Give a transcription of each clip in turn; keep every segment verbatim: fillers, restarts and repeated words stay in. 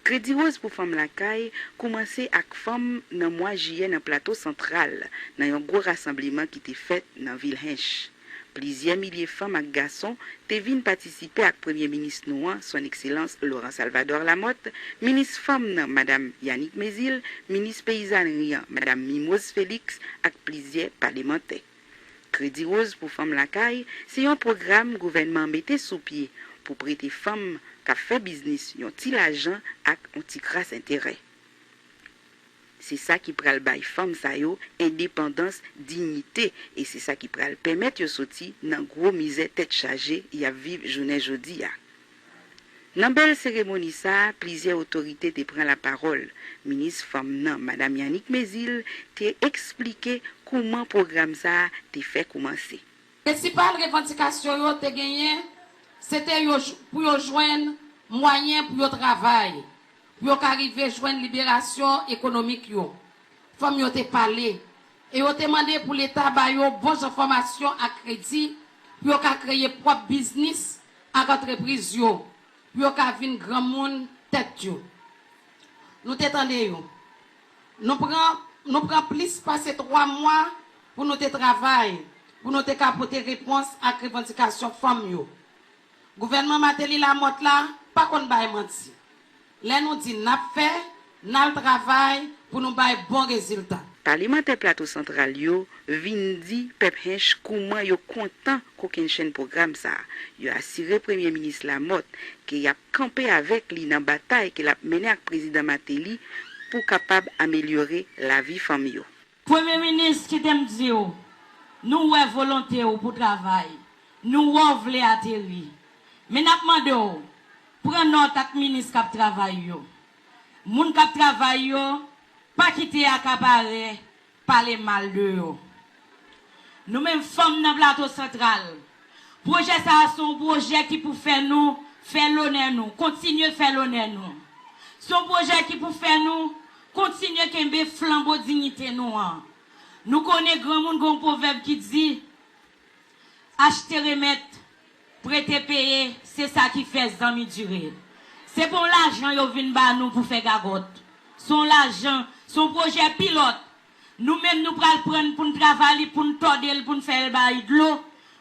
Kredi Woz pou Fanm Lakay koumanse ak fanm nan mwa jiyè nan Plato Santral, nan yon gwo rasanbleman ki te fèt nan vil Hench. Plizyè milye fanm ak gason te vin patisipe ak Premye Minis nou an, Son Ekselans Laurent Salvador Lamothe, Minis Fanm nan, Madam Yanick Mézile, Minis Peyizanri an, Madam Mimose Félix, ak plizyè palemantè. Kredi Woz pou Fanm Lakay se yon pwogram gouvènman an mete sou pye pou prete fanm k ap fè biznis yon ti lajan ak yon ti kras enterè. Se sa ki pral bay fanm sa yo endepandans, diyite, e se sa ki pral pèmèt yo soti nan gwo mizè tèt chaje y ap viv jounen jodi a. Nan bèl seremoni sa a, plizyè otorite te pran lapawòl. Minis Fanm nan, Madam Yanick Mézile, te eksplike kouman pwogram sa a te fè koumanse. Prensipal revandikasyon yo te genyen, se te yo, pou yo jwenn mwayen pou yo travay, pou yo ka rive jwenn liberasyon ekonomik yo. Fanm yo te pale, e yo te mande pou Leta ba yo bon jan fòmasyon ak kredi pou yo ka kreye pwòp biznis ak antrepriz yo, pou yo ka vin granmoun tèt yo. Nou te tande yo. Nou pran, nou pran plis pase twa mwa pou nou te travay, pou nou te ka pote repons ak revandikasyon fanm yo. Gouvènman Martelly Lamothe la pa konn bay manti. Lè nou di n ap fè, n al travay pou nou bay bon rezilta. Palemantè Plato Santral yo vin di pèp Hench kouman yo kontan kokennchenn pwogram sa a. Yo asire Premye Minis Lamothe ke y ap kanpe avèk li nan batay ke l ap mennen ak Prezidan Martelly pou kapab amelyore lavi fanm yo. Premye Minis, kite m di w, nou wè volonte w pou travay, nou wè w vle ateri. Men n ap mande w, pran nòt ak minis k ap travay yo. Moun k ap travay yo, pa kite akapare, pale mal de yo. Nou menm fanm nan Plato Santral, pwojè sa a se yon pwojè ki pou fè nou fè lonè nou, kontinye fè lonè nou. Se yon pwojè ki pou fè nou kontinye kenbe flanbo diyite nou an. Nou konnen granmoun gen yon pwovèb ki di, achte remèt, prete peye, se sa ki fè zanmi dire. Se pa yon lajan yo vin ba nou pou fè gagòt. Se yon lajan, se yon pwojè pilòt. Nou menm nou pral pran l pou n travay li, pou n tòde l, pou n fè l bay dlo,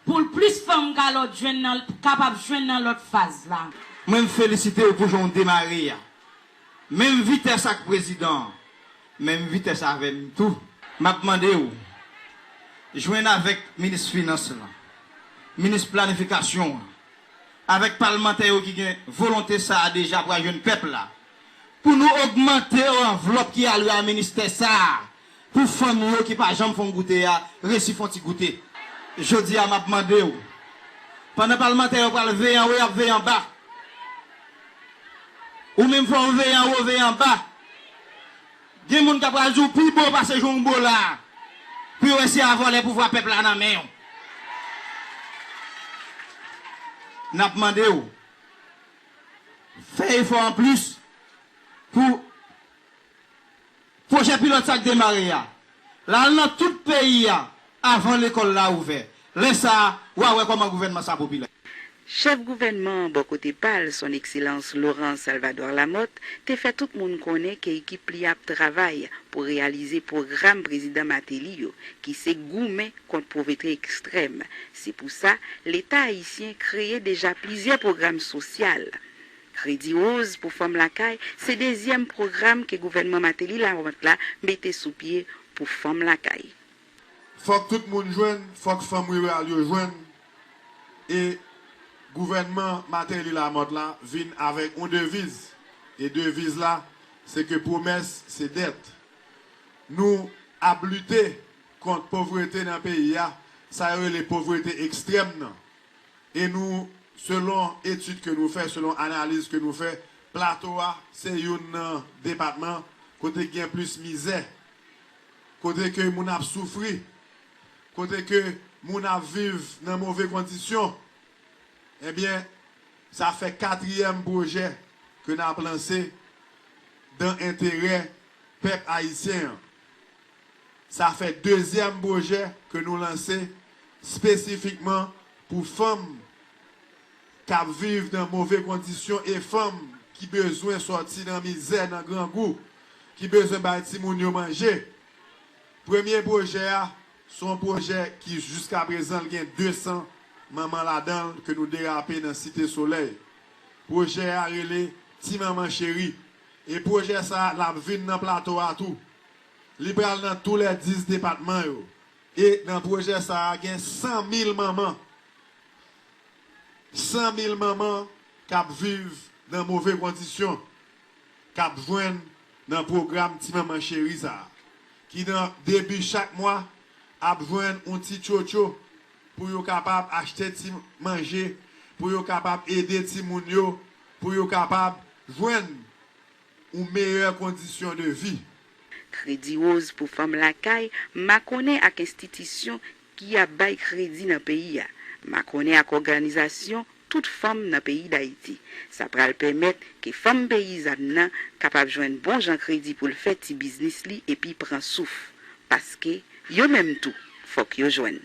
pou l plis fanm ka lòt jwenn nan, kapab jwenn nan lòt faz la. Mwen m felisite w pou jan w demare a. Menm vitès ak prezidan an, menm vitès avè m tou. M ap mande w, jwenn avèk minis finans lan, minis planifikasyon an, avèk palmantè yo ki gen volonte sa a deja pou al jwenn pèp la, pou nou ogmante anvlòp ki alwe a ministè sa a, pou fanm yo ki pa janm fè yon goute a resi fè yon ti goute. Jodi a, m ap mande w, pandan palmantè yo pral veye anwo, y ap veye anba. Ou menm fò w veye anwo, veye anba. Gen moun k ap pral di w pi bon pase jan w bon la a, pou yo eseye a vòlè pouvwa pèp la nan men w. N ap mande w, fè efò anplis pou pwojè pilòt sa k demare a, l al nan tout peyi a avan lekòl la ouvè. Lè sa a, w a wè kòman gouvènman sa popilè. Chèf gouvènman an bò kote pa l, Son Ekselans Laurent Salvador Lamothe, te fè tout moun konnen ke ekip li ap travay pou reyalize pwogram Prezidan Martelly yo, ki se goumen kont povrete ekstrèm. Se pou sa, Leta ayisyen kreye deja plizyè pwogram sosyal. Kredi Woz pou Fanm Lakay se dezyèm pwogram ke gouvènman Martelly Lamothe la mete sou pye pou fanm lakay. Fòk tout moun jwenn, fòk fanm riral yo jwenn. E gouvènman Martelly Lamothe la vin avèk yon deviz. E deviz la, se ke pwomès se dèt. Nou ap lite kont povrete nan peyi a, sa yo rele povrete ekstrèm nan. E nou, selon etid ke nou fè, selon analiz ke nou fè, Plato a se youn nan depatman kote gen plis mizè, kote ke moun ap soufri, kote ke moun ap viv nan move kondisyon. Ebyen, sa fè katriyèm pwojè ke n ap lanse dan enterè pèp ayisyen an. Sa fè dezyèm pwojè ke nou lanse espesifikman pou fanm k ap viv nan move kondisyon e fanm ki bezwen sòti nan mizè, nan grangou, ki bezwen bay timoun yo manje. Premye pwojè a, se yon pwojè ki jiskaprezan l gen de san manman ladan l ke nou derape nan Site Solèy. Pwojè a rele Ti Manman Cheri. E pwojè sa a, l ap vin nan plato a tou. Li pral nan tou lè dis depatman yo. E nan pwojè sa a, gen san mil manman. San mil manman k ap viv nan move kondisyon, k ap jwenn nan pwogram Ti Manman Cheri sa a, ki nan debi chak mwa ap jwenn yon ti tchotcho pou yo kapab achte ti manje, pou yo kapab ede timoun yo, pou yo kapab jwenn yon meyè kondisyon de vi. Kredi Woz pou Fanm Lakay makonnen ak enstitisyon ki ap bay kredi nan peyi a, makonnen ak òganizasyon tout fanm nan peyi Dayiti. Sa pral pèmèt ke fanm peyizàn nan kapab jwenn bon jan kredi pou l fè ti biznis li epi pran souf. Paske, yo menm tou, fòk yo jwenn.